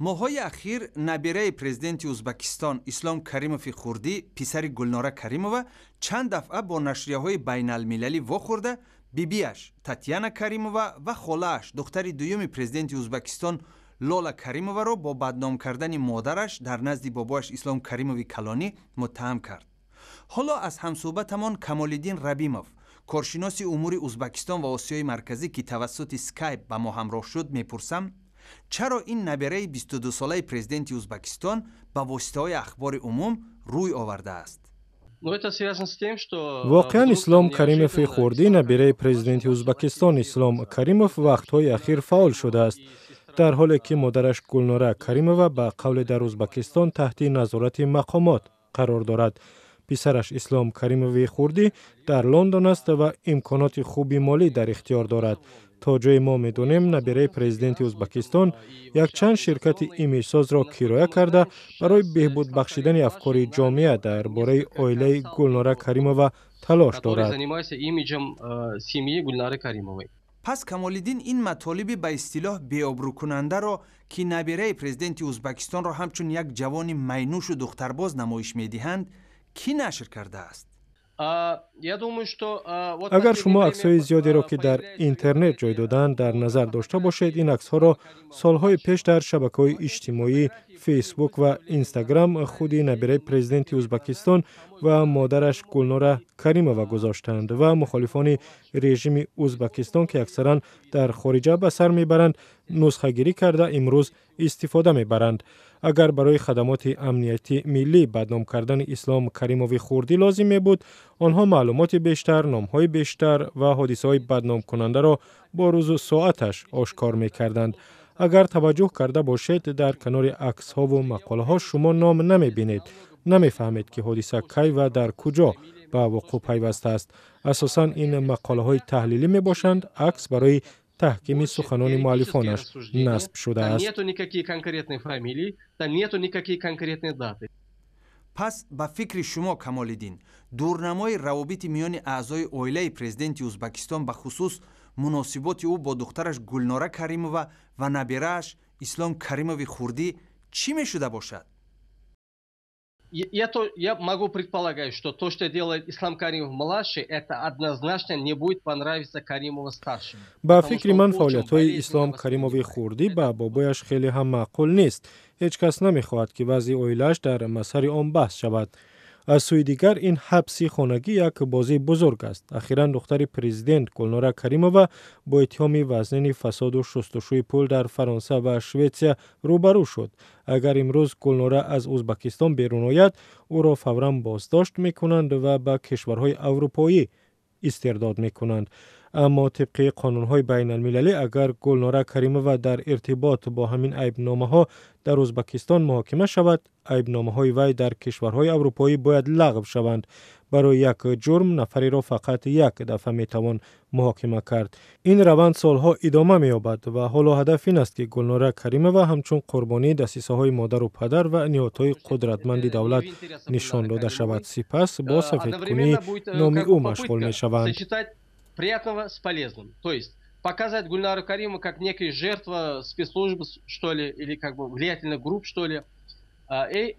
Моҳҳои ахир набираи президенти Узбакистон Ислом Каримови хурдӣ, писари Гулнора Каримова, чанд дафъа бо нашрияҳои байналмилалӣ вохӯрда, бибиаш Татьяна Каримова ва холааш, духтари дуюми президенти Узбакистон Лола Каримоваро бо бадном кардани модараш дар назди бобоаш Ислом Каримови калонӣ муттаҳам кард. Ҳоло аз ҳамсӯҳбатамон Камолиддин Рабимов, коршиноси умури Узбакистон ва Осиёи Марказӣ, ки тавассути Скайп ба мо ҳамроҳ шуд, мепурсам, чаро ин набираи 22-солаи президенти Узбакистон ба воситаҳои ахбори умум рӯй овардааст? Воқеан, Ислом Каримови хурдӣ, набираи президенти Узбакистон Ислом Каримов, вақтҳои ахир фаъол шудааст, дар ҳоле ки модараш Гулнора Каримова ба қавле дар Узбакистон таҳти назорати мақомот қарор дорад. Писараш Ислом Каримови хурдӣ дар Лондон аст ва имконоти хуби молӣ дар ихтиёр дорад. То ҷое мо медонем, набираи президенти Узбакистон якчанд ширкати имиҷсозро кироя карда, барои беҳбуд бахшидани афкори ҷомеа дар бораи оилаи Гулнора Каримова талош дорад. Пас, Камолиддин, ин матолиби ба истилоҳ беобрӯкунандаро, ки набираи президенти Узбакистонро ҳамчун як ҷавони майнӯшу духтарбоз намоиш медиҳанд, кӣ нашр кардааст? Агар шумо аксҳои зиёдеро, ки дар интернет ҷой додаанд, дар назар дошта бошед, ин аксҳоро солҳои пеш дар шабакаҳои иҷтимоӣ Фейсбук ва Инстаграм худи набираи президенти Узбакистон ва модараш Гулнора Каримова гузоштанд ва мухолифони режими Узбакистон, ки аксаран дар хориҷа ба сар мебаранд, нусхагирӣ карда, имрӯз истифода мебаранд. Агар барои хадамоти амнияти миллӣ бадном кардани Ислом Каримови хурдӣ лозим мебуд, онҳо маълумоти бештар, номҳои бештар ва ҳодисаҳои бадномкунандаро бо рӯзу соаташ ошкор мекарданд. Агар таваҷҷӯҳ карда бошед, дар канори аксҳову мақолаҳо шумо ном намебинед, намефаҳмед, ки ҳодиса кай ва дар куҷо ба вуқӯъ пайвастааст. Асосан ин мақолаҳои таҳлилӣ мебошанд, акс барои таҳкими суханони муаллифонаш насб шудааст. Пас, ба фикри шумо, Камолиддин, дурнамои равобити миёни аъзои оилаи президенти Узбакистон, ба хусус муносиботи ӯ бо духтараш Гулнора Каримова ва набирааш Ислом Каримови хурдӣ, чӣ мешуда бошад? Я могу предполагать, что то, что делает Ислам Каримов-младший, это однозначно не будет понравиться Каримову-старшему. Ба фикри ман, фаъолиятҳои Ислом Каримови хурдӣ ба бобояш хеле ҳам маъқул нест. Ҳеҷ кас намехоҳад, ки вазъи оилааш дар мазҳари он баҳс шавад. Аз сӯи дигар, ин ҳабси хонагӣ як бозии бузург аст. Ахиран духтари президент Гулнора Каримова бо иттиҳоми вазнини фасоду шустушӯи пул дар Фаронса ва Шветсия рӯбарӯ шуд. Агар имрӯз Гулнора аз Узбакистон берун ояд, ӯро фавран боздошт мекунанд ва ба кишварҳои аврупоӣ истирдод мекунанд. Аммо тибқи қонунҳои байналмилалӣ, агар Гулнора Каримова дар иртибот бо ҳамин айбномаҳо дар Узбакистон муҳокима шавад, айбномаҳои вай дар кишварҳои аврупоӣ бояд лағв шаванд. Барои як ҷурм нафареро фақат як дафъа метавон муҳокима кард. Ин раванд солҳо идома меёбад ва ҳоло ҳадаф ин аст, ки Гулнора Каримова ҳамчун қурбонии дасисаҳои модару падар ва ниҳодҳои қудратманди давлат нишон дода шавад. Сипас бо сафедкунии номи ӯ машғул мешаванд. Приятного с полезным. То есть показать Гульнару Каримову как некая жертва спецслужб, что ли, или как бы влиятельных групп, что ли,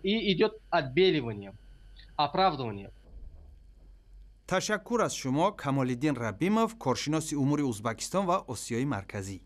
и идет отбеливание, оправдывание. Ташаккур аз шумо, Камолиддин Рабимов, коршиноси умури Узбакистон ва Осиёи Марказӣ.